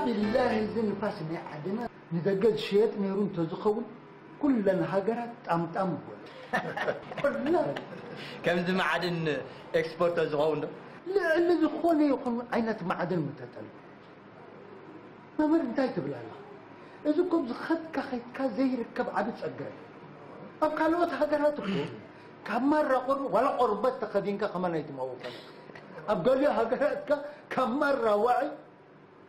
ቢላሂ፣ እዚ ንፋስ ናይ ዓድና ንደገ ዝሽየጥ ነይሩ እንተዝኸውን፣ ኩለን ሃገራት ጣምጣም ምበሉ። ወላሂ። ከምዚ መዓድን ኤክስፖርት ዝኸውን ዶ? ልዕሊ ዝኾነ ይኹን ዓይነት መዓድን ምተጠልበ። መምህር፣ እንታይ ትብል ኣለኻ? እዚ እኮ ብዝኸድካ ኸይድካ ዘይርከብ ዓቢ ጸጋ እዩ። ኣብ ካልኦት ሃገራት እኮ ካብ ማራ ቁር-፣ ዋላ ቆርበት ተኸዲንካ ከማን ኣይትመውቀን። ኣብ ገሊኡ ሃገራትካ ካብ ማራ ዋዒ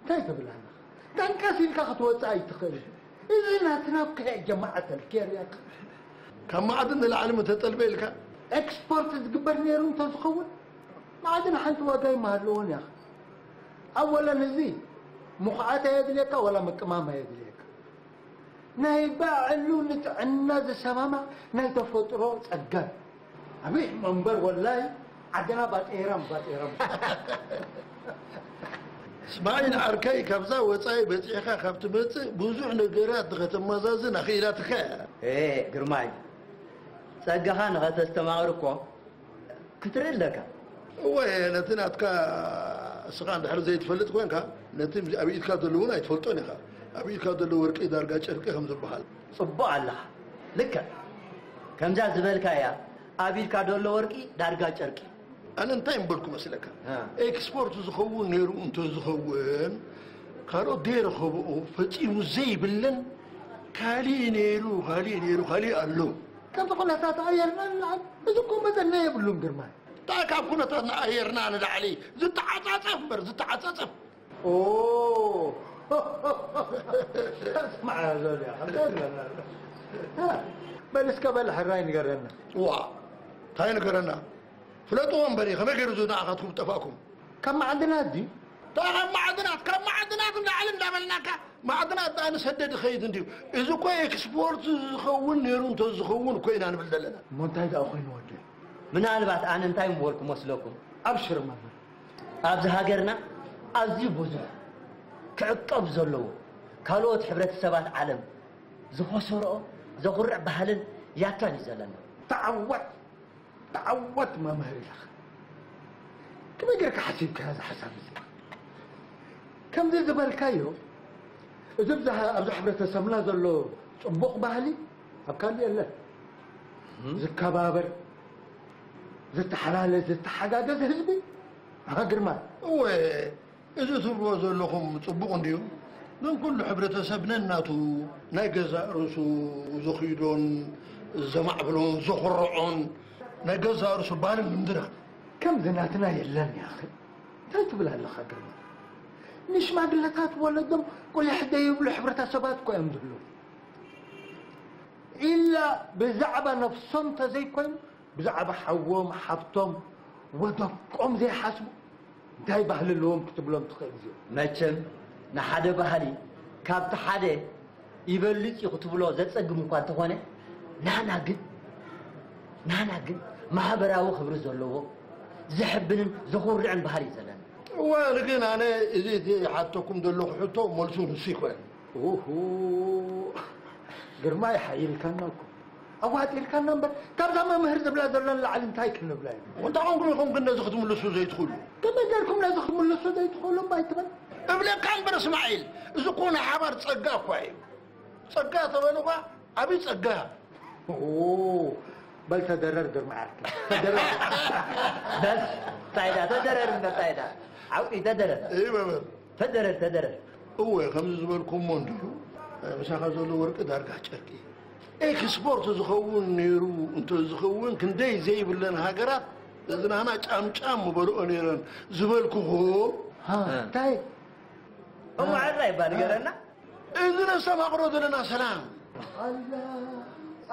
እንታይ ትብል ኣለኻ? ጠንቀስ ኢልካ ክትወጽእ ኣይትኽእልን። እዚ ናትና እኮ ጀማዓት ኣልኬር እያ። ካብ ማዕድን ንላዕሊ ምተጠልበ ኢልካ? ኤክስፖርት ዝግበር ነይሩ እንተዝኸውን፣ ማዕድን ሓንቲ ዋጋ ይመሃለዎን እያ። ኣወለን እዚ ምኹዓት ኣየድልየካ፣ ዋላ ምቅማም ኣየድልየካ። ናይ ባዕሉ ንጥዕና ዝሰማማዕ ናይ ተፈጥሮ ጸጋ። ኣበይ እምበር ወላሂ ዓድና ባጤራም፣ ባጤራም። እስማዒል ዓርከይ፣ ካብዛ ወጻኢ በጺሕካ ካብ ትመጽእ ብዙሕ ነገራት ንኸተመዛዝን ኣኽኢላትካ እያ። ኤ፣ ግርማይ፣ ጸጋኻ ንኸተስተማቕር እኮ ክትርኢ ኣለካ። እወ፣ ነቲ ናትካ እስኻ እንድሕር ዘይትፈልጥ ኮንካ፣ ነቲ ኣብ ኢድካ ዘሎ እውን ኣይትፈልጦን ኢኻ። ኣብ ኢድካ ዘሎ ወርቂ ዳርጋ ጨርቂ ከም ዝበሃል። ጽቡቕ ኣለኻ። ልክዕ። ከምዛ ዝበልካያ፣ ኣብ ኢድካ ዘሎ ወርቂ ዳርጋ ጨርቂ። ኣነ እንታይ እምበልኩ መስለካ? እ። ኤክስፖርት ዝኸውን ነይሩ እንተዝኸውን፣ ካልኦት ዘይረኸብኦ ፈጺሙ ዘይብለን ካሊእ ነይሩ፣ ካሊእ ነይሩ፣ ካሊእ ኣሎ። ከምቲ ኩነታት ኣየርና ንልዓል፣ እዚ እኮ መጠን የብሉን ግርማይ። እንታይ ካብ ኩነታት ንኣየርና ንላዕሊ ዝተዓጻጸፍ እምበር፣ ዝተዓጻጸፍ። ኦ፣ ስማዕ፣ ዞልያ፣ ከምዛ ይብለና ኣሎ። በል እስከ በል ሕራይ ንገረና። ዋ፣ እንታይ ንገረና? ፍለጥዎ እምበሪ፣ ከመይ ገይሩ እዚ ንኣኻትኩም ጠፋእኩም? ካብ ማዕድናት ድዩ? እንታይ ካብ ማዕድናት? ካብ ማዕድናት ንላዕሊ እንዳበልናካ፣ ማዕድናት ደኣ ንሰደድ ይኸይድ እንድዩ። እዚ እኮ ኤክስፖርት ዝኸውን ነይሩ እንተዝኸውን እኮ ኢና ንብል ዘለና። እሞ እንታይ ደኣ ኮይኑ ወደይ? ምናልባት ኣነ እንታይ ምበልኩ መስለኩም? ኣብሽር መምህር። ኣብዚ ሃገርና ኣዝዩ ብዙሕ ክዕቀብ ዘለዎ፣ ካልኦት ሕብረተሰባት ዓለም ዝኸሰርኦ ዘኹርዕ ባህልን ያታን እዩ ዘለና። ተዓወት፣ ተዓወት መምህር ኢኻ። ከመይ ጌርካ ሓሲብካዮ እዚ ሓሳብ እዚ? ከምዚ ዝበልካዮ፣ እዚ ብዛ-፣ ኣብዚ ሕብረተሰብና ዘሎ ጽቡቕ ባህሊ ኣብ ካልእ የለን። እም። ዝከባበር፣ ዝተሓላለ፣ ዝተሓጋገዝ ህዝቢ። ኣሃ፣ ግርማይ። እወ፣ እዚ ትብልዎ ዘለኹም ጽቡቕ እንድዩ። ግን ኩሉ ሕብረተሰብ ነናቱ ናይ ገዛእ ርእሱ ዘኽይዶን ዘማዕብሎን ዘኹርዖን ናይ ገዛእ ርእሱ ባህልን ልምድና። ከምዚ ናትና የለን ያኺ። እንታይ ትብል ኣለኻ ግርማ? ንሽማግለታት ወለዶም ቁሊሕ ደይብሉ ሕብረተሰባት እኮ እዮም ዝህልዉ። ኢላ ብዛዕባ ነፍሶም ተዘይኮይኑ ብዛዕባ ሓዎም፣ ሓብቶም፣ ወደቆም ዘይሓስቡ እንታይ ባህሊ ኣለዎም ክትብሎም ትኽእል እዚኦም? መቸም ንሓደ ባህሊ ካብቲ ሓደ ይበልጽ እዩ ክትብሎ ዘጸግም እኳ እንተኾነ፣ ናና ግን፣ ናና ግን ማሕበራዊ ክብሪ ዘለዎ፣ ዘሕብንን ዘኹርዕን ባህሊ እዩ ዘለና። እዋን ግን ኣነ እዚ እቲ ሓተኩም ዘለኹ ሕቶ መልሱ ንሱ ይኮነ። ኡሁ፣ ግርማይ ሓይልካና እኮ። ኣዋጢርካና እምበር፣ ካብዛ መምህር ዝብላ ዘሎ ንላዕሊ እንታይ ክንብላ ኢና? እንታይ ኮንኩም ኢኹም ግን ነዚ ክትምልሱ ዘይትኽእሉ? ከመይ ጌርኩም ነዚ ክትምልሱ ዘይትኽእሉ እባ ኣይትበል። እብለካ እምበር እስማዒል፣ እዚ እኮ ናይ ሓባር ጸጋ እኳ እዩ። ጸጋ ተበልኳ፣ ዓብዪ ጸጋ። ኦ፣ በል ተደረር ግርማይ ዓርከይ። ተደረር። በል፣ ጻይዳ፣ ተደረር እምበር ጻይዳ። ዓውዲ ተደረር። እይ መምህር። ተደረር፣ ተደረር። እወ፣ ከምዚ ዝበልኩሞ እንድዩ። ምሳኻ ዘሎ ወርቂ ዳርጋ ጨርቂ። ኤክስፖርት ዝኸውን ነይሩ እንተዝኸውን ክንደይ ዘይብለን ሃገራት እዚ ናህና ጫምጫም ምበልኦ ነይረን ዝበልኩኹ። ሃ፣ እ። እንታይ? እሞ ዕራ ይባ ንገረና። እዚ ነስተማቕሮ ዘለና ሰላም። ኣላ፣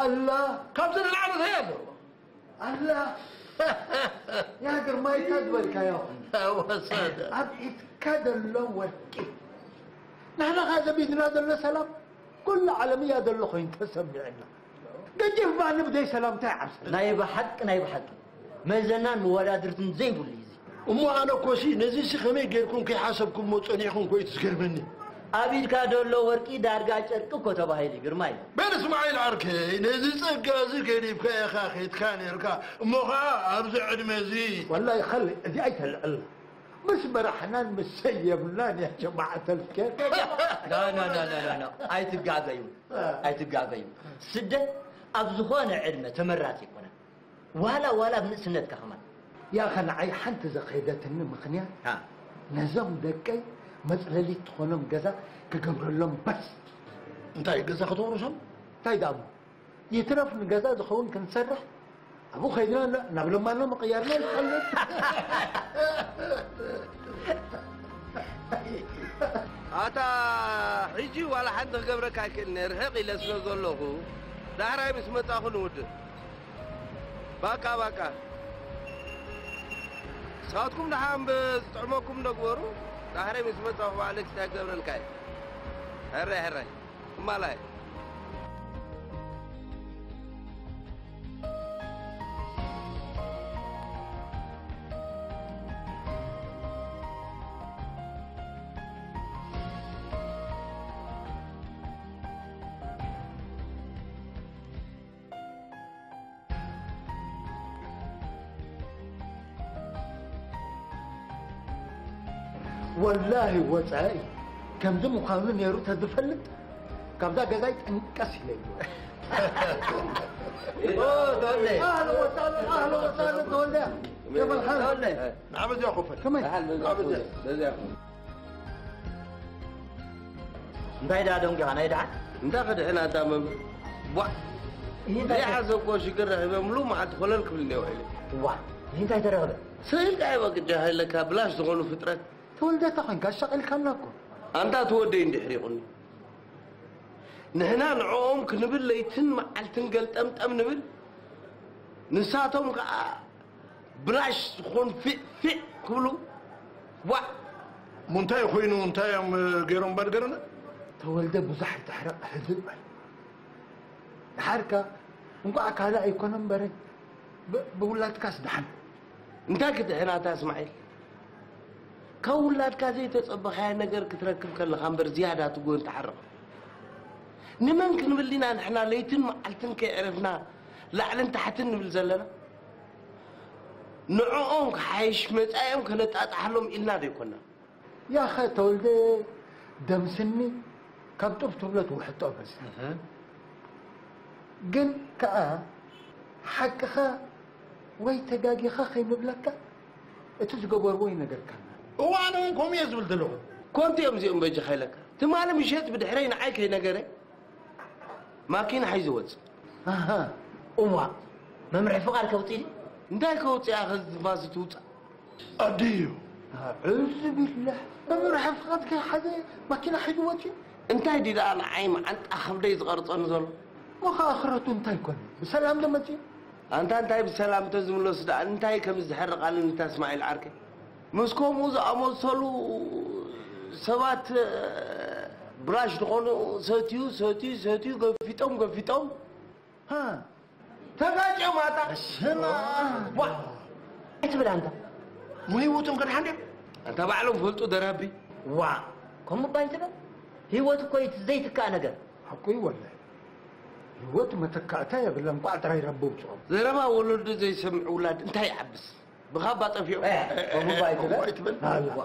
ኣላ። ካብዚ ንላዕሊ እንታይ ኣሎ? ኣላ። ያ ግርማይ፣ እንታይ ዝበልካዮ? ወሰደ። ኣብ ኢድካ ዘሎ ወርቂ። ንሕና ኸኣ ዘቢድና ዘሎ ሰላም፣ ኩሉ ዓለም እያ ዘሎ ኮይኑ ተሰሚዕና። ገዲፍ ባኒ ብዘይ ሰላም እንታይ ዓርሰ? ናይ ብሓቂ፣ ናይ ብሓቂ። መዘናን መወዳድርትን ዘይብሉ እዩ እዚ። እሞ ኣነ እኮ ሲ፣ ነዚ ሲ ከመይ ጌርኩም ከይሓሰብኩሞ ጸኒሕኩም እኮ እዩ ዝገርመኒ። ኣብ ኢድካ ዘሎ ወርቂ ዳርጋ ጨርቂ እኮ ተባሂሉ እዩ፣ ግርማይ። በል እስማዒል ዓርከይ፣ ነዚ ጸጋ እዚ ገዲፍካ ኢኻ ኬድካ ኔርካ። እሞ ኸኣ ኣብዚ ዕድመ እዚ። ወላሂ ኸሊ፣ እዚ ኣይተልዕል። ምስ መራሕናን ምስ ሰየምናን እያ ጀማዓተል ከይር። ኣይትጋገዩ። ኣይትጋገዩ። ስደት ኣብ ዝኾነ ዕድመ ተመራፂ ይኮነ። ዋላ ዋላ ኣብ ንእስነትካ ከማን። ያኸ ንዓይ ሓንቲ ዘኸይደትኒ ምኽንያት፣ ነዞም ደቀይ መፅለሊት ትኾኖም ገዛ ክገብረሎም በስ። እንታይ ገዛ ከተወርሶም? እንታይ ደኣሞ? ይትረፍ ንገዛ ዝኸውን ክንሰርሕ ኣብኡ ከይድና ናብ ለማኖ ምቕያርና ይፈልጥ። ኣታ ሕጂ ዋላ ሓንቲ ክገብረካ ኣይክእል ነይር ሕቕ ኢለ ስለ ዘለኹ ዳሕራይ ምስ መጻኹ ንውድእ። ባቃ ባቃ ሳትኩም ደሓን ብዝጥዕመኩም ዶ ግበሩ። ዳሕራይ ምስ መጻኹ ባዕለይ ክስታይ ክገብረልካ እየ። ሕራይ ሕራይ እማላይ። ወላሂ ወፃኢ ከምዚ ምዃኑ ነይሩ ተዝፈልጥ ካብዛ ገዛይ ጠንቀስ ኢለ ይብሎ። ተወልደ ኣህለ ወሳለ ኣህለ ወሳለ ተወልደ ሸበልሓን ንዓበዚያ ኮፈል ከመይ ንዓበዚያ እንታይ ደኣ ደንጊኻ ናይ ደሓን እንታይ ክድሕን ኣታ መምህር ቧዕ ዘይሓሰብኮ ሽግር ረኺበ ምሉ መዓልቲ ኮለል ክብል እኒኦ ውዒለ ዋ እንታይ ተረኽበ ስኢልካ ይበቅጃ ሃይለካ ብላሽ ዝኾኑ ፍጥረት ተወልደ ተኾይንካ ኣሻቒልካና እኮ ኣንታ ትወደይ እንድሕር ይኹኒ ንሕና ንዕኦም ክንብል ለይትን መዓልትን ገልጠምጠም ንብል ንሳቶም ከዓ ብላሽ ዝኾን ፊዕ ፊዕ ክብሉ ዋዕ ሙንታይ ኮይኑ እንታይ እዮም ገይሮም በል ገረነ ተወልደ ብዙሕ ኣይትሕረቕ ህድእ በል ድሓርካ እንኳዕ ካልእ ኣይኮነ እምበረ ብ- ብውላድካስ ድሓን እንታይ ክትሕናታ እስማዒል ካብ ውላድካ ዘይተጸበኻያ ነገር ክትረክብ ከለኻ እምበር ዝያዳ ትጎን ትሓርቕ ንመን ክንብል ኢና ንሕና ለይትን መዓልትን ከይዕረፍና ላዕልን ታሕትን ንብል ዘለና ንዕኦም ክሓይሽ መጻኢኦም ከነጣጣሓሎም ኢልና ዘይኮና ያኸ ተወልደ ደምስኒ ካብ ጡብ ትብሎ ትውሕጦ በስ ግን ከኣ ሓቅኻ ወይ ተጋጊኻ ከይንብለካ እቲ ዝገበርዎ ይነገርካና እዋን እውን ከምኡ እየ ዝብል ዘለኹ ኮንቲ እዮም እዚኦም በጃኻ ኢለካ ትማሊ ምሸት ብድሕረይ ንዓይ ከይነገረ ማኪና ሒዙ ወፅ እዋ መምርሒ ፍቓድ ከውፅእ ድዩ እንታይ ከውፅኣ ከዚ ትንፋስ ትውፃእ ኣድዩ ኣዑዝ ቢላህ መምርሒ ፍቓድ ከይሓዘ ማኪና ሒዙ ወፅዩ እንታይ ድዩ ደኣ ንዓይ መዓንጣ ከብደይ ዝቐርፀኒ ዘሎ ሞኸ ኣኽረቱ እንታይ ኮነ ብሰላም ዶ መፅዩ ኣንታ እንታይ ብሰላም ተዝምለሱ ደኣ እንታይ ከም ዝሕርቓልን እንታ እስማዒል ዓርከይ ምስ ከምኡ ዝኣመሰሉ ሰባት ብላሽ ዝኾኑ ሰትዩ ሰትዩ ሰትዩ ገፊጦም ገፊጦም ተጋጭዮም ኣታ ዋ ኣይትብል ኣንታ ንህይወቶም ከድሓን ድዮም ኣንታ ባዕሎም ፈልጡ ደራቢ ዋ ከምኡ እባ ኣይትበል ህይወት እኮ እዩ ዘይትካእ ነገር ሓቁ እዩ ወላሂ ህይወት መተካእታ የብላ እንኳዕ ጥራይ ረቢ ውፅኦም ዘረባ ወለዶ ዘይሰምዕ ውላድ እንታይ ይዓብስ ብኻባ ጠፊኦም ከምኡ እባ ኣይትበል ኣይትበል ኣይዋ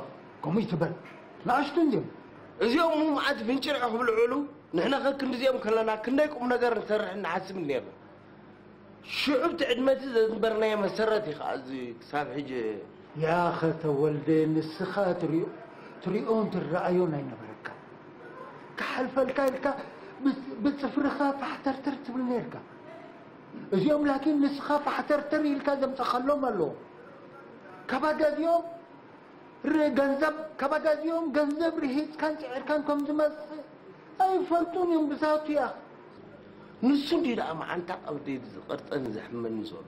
ከምኡ ይትበል ንኣሽቱ እንድዮም እዚኦም ሙማዓት ፍንጭርዒ ክብልዕሉ ንሕና ከክንድዚኦም ከለና ክንደይ ቁም ነገር ንሰርሕ ንሓስብ ነርና ሽዑ ብቲ ዕድመ እቲ ዘንበርናዮ መሰረት እዩ ከዓ እዚ ክሳብ ሕጂ ያኸ ተወልደ ንስኻ ትሪኦ ትሪኦን ትረኣዮን ኣይነበረካ ክሓልፈልካ ኢልካ ብፅፍርኻ ፋሕተርተር ትብል ነርካ እዚኦም ላኪን ንስኻ ፋሕተርተር ኢልካ ዘምፀኸሎም ኣለዎ ካብ ኣጋዚኦም ር- ገንዘብ ካብ ኣጋዚኦም ገንዘብ ርሂፅካን ፅዒርካን ከም ዝመፅእ ኣይፈልጡን እዮም ብዛቱ እያ ንሱ እንዲ ደኣ መዓንታ ቀብደይ ዝቐርፀኒ ዘሕመኒ ዘሎ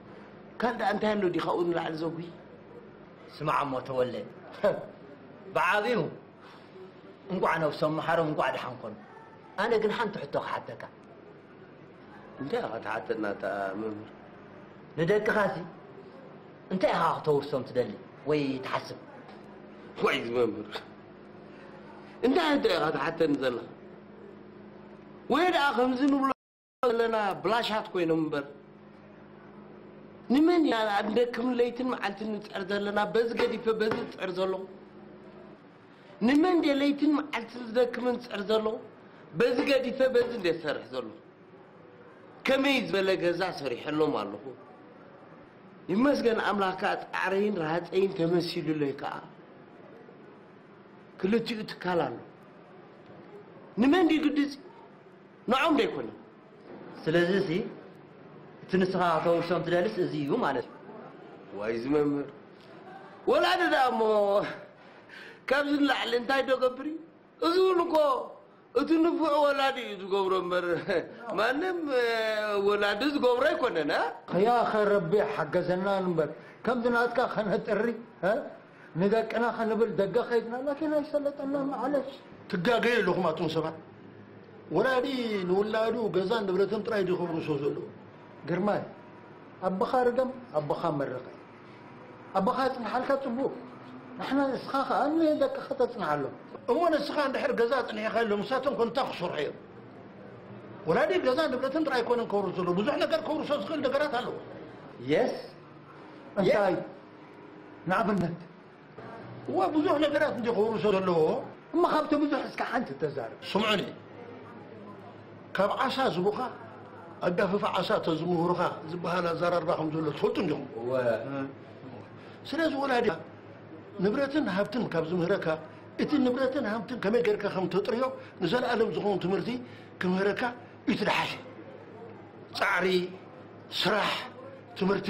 ካልእ ደኣ እንታይ ኣሎ ድዩ ካብኡ ንላዕሊ ዘጉሂ ስማዕ እሞ ተወለ ብዓብዩ እንቋዕ ነብሶም መሓሮም እንቋዕ ደሓን ኮኑ ኣነ ግን ሓንቲ ሕቶ ክሓተካ እንታይ ኢኻ ትሓተና እታ መምህር ንደቅኻሲ እንታይ ኢኻ ክተውርሶም ትደሊ ወይ ትሓስብ ወይ እዚ መምህር እንታይ እንታይ ኢኻ ትሓተኒ ዘለኻ ወይ ደኣ ከምዚ ንብሎ ዘለና ብላሻት ኮይኖም እምበር ንመን ኢና ኣብ ደክም ለይትን መዓልትን ንፅዕር ዘለና በዚ ገዲፈ በዚ ዝፅዕር ዘለኹ ንመን ድየ ለይትን መዓልትን ዝደክምን ዝፅዕር ዘለኹ? በዚ ገዲፈ በዚ እንደ ዝሰርሕ ዘለኹ? ከመይ ዝበለ ገዛ ሰሪሐሎም ኣለኹ? ይመስገን ኣምላኽ ከዓ ፃዕረይን ረሃፀይን ተመሲሉለይ ከዓ ክልቲኡ ትካል ኣሎ። ንመን ድዩ ግድፅ? ንዖም ዶ ኣይኮነን? ስለዚ ሲ እቲ ንስኻ ከተውርሶም ትደልስ እዚ እዩ ማለት እዩ። ዋይ እዚ መምህር ወላዲ ደኣ እሞ ካብዚ ንላዕሊ እንታይ ዶ ገብር እዩ? እዚ እውን እኮ እቲ ንፉዕ ወላዲ እዩ ዝገብሮ እምበር ማንም ወላዲ ዝገብሮ ኣይኮነን። ያ ኸረቢ ሓገዘና እምበር ከምዚ ናትካ ከነጥሪ ንደቅና ከንብል ደገ ከይድና ላኪን ኣይሰለጠና። ማዓለሽ ትጋገዩ ኣለኹም ኣቱም ሰባት። ወላዲ ንውላዱ ገዛን ንብረትን ጥራይ ድዩ ክውርሶ ዘለዎ? ግርማይ ኣቦኻ ርገም ኣቦኻ መርቐ ኣቦኻ ኣጽንሓልካ ጽቡቕ። ንሕና ንስኻ ኸኣ ንደቅኻ ተጽንሓሎም። እሞ ንስኻ እንድሕር ገዛ ኣጽኒሕካሎም ንሳቶም ከ እንታይ ክሰርሑ እዮም? ወላዲ ገዛ ንብረትን ጥራይ ኣይኮነን ከውርሶ ዘለዎ ብዙሕ ነገር ከውርሶ ዝኽእል ነገራት ኣለዎ። የስ እንታይ ንኣብነት እዋ ብዙሕ ነገራት እንዲ ክውርሶ ዘለዎ። እሞ ካብቲ ብዙሕ እስከ ሓንቲ ተዛረብ። ስምዑኒ፣ ካብ ዓሳ ዝቡኻ ኣጋፍፍ ዓሳ ተዝምህሩኻ ዝበሃል ኣዘራርባ ከም ዘሎ ትፈልጡ እንዲኹም። እወ። ስለዚ ወላዲ ንብረትን ሃብትን ካብ ዝምህረካ እቲ ንብረትን ሃብትን ከመይ ጌርካ ከም ተጥርዮ ንዘለኣለም ዝኸውን ትምህርቲ ክምህረካ እዩ እቲ ደሓሽ። ጻዕሪ፣ ስራሕ፣ ትምህርቲ፣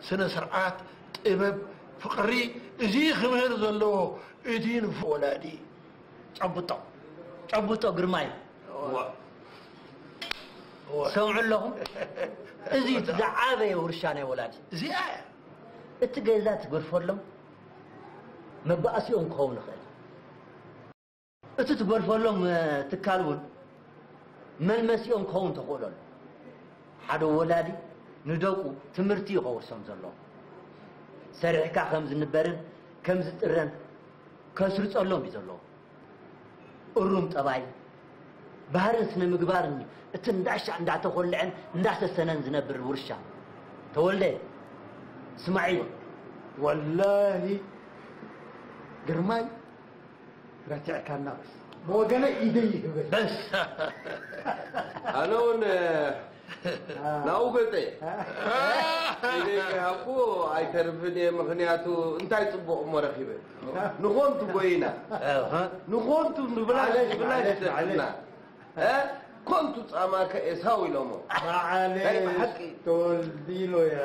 ስነ ስርዓት፣ ጥበብ፣ ፍቕሪ፣ እዚ ክምህር ዘለዎ እቲ ንፉዕ ወላዲ። ጨብጦ ጨብጦ ግርማይ። ሰምዑ ኣለኹም? እዚ እቲ ዝዓበየ ውርሻ ናይ ወላዲ። እዚኣ እያ። እቲ ገዛ ትገድፈሎም መባእሲኦም ክኸውን ይኽእል። እቲ ትገድፈሎም ትካል እውን መልመሲኦም ክኸውን ተኽእሎ ኣሎ። ሓደ ወላዲ ንደቁ ትምህርቲ እዩ ከውርሶም ዘለዎ። ሰሪሕካ ከም ዝንበርን ከም ዝጥረን ከስርጸሎም እዩ ዘለዎ። እሩም ጠባይ፣ ባህርን ስነ ምግባርን እዩ እቲ እንዳሻ እንዳተኾልዐን እንዳሰሰነን ዝነብር ውርሻ። ተወልደ፣ ስማዒ። ወላሂ ግርማይ ረቲዕካና በስ ብወገነ ኢደይ ይህበል። በስ ኣነ እውን ናብኡ ገፀ ኢደይ ከይሃብኩ ኣይተርፍን እየ። ምኽንያቱ እንታይ ፅቡቕ እሞ ረኺበ ንኾንቱ ጎይና ንኾንቱ ንብላሽ ብላሽ ዘጥና ኮንቱ ፃማ ከኤሳው ኢሎሞ ናይ ብሓቂ ተወልዲሎ ያ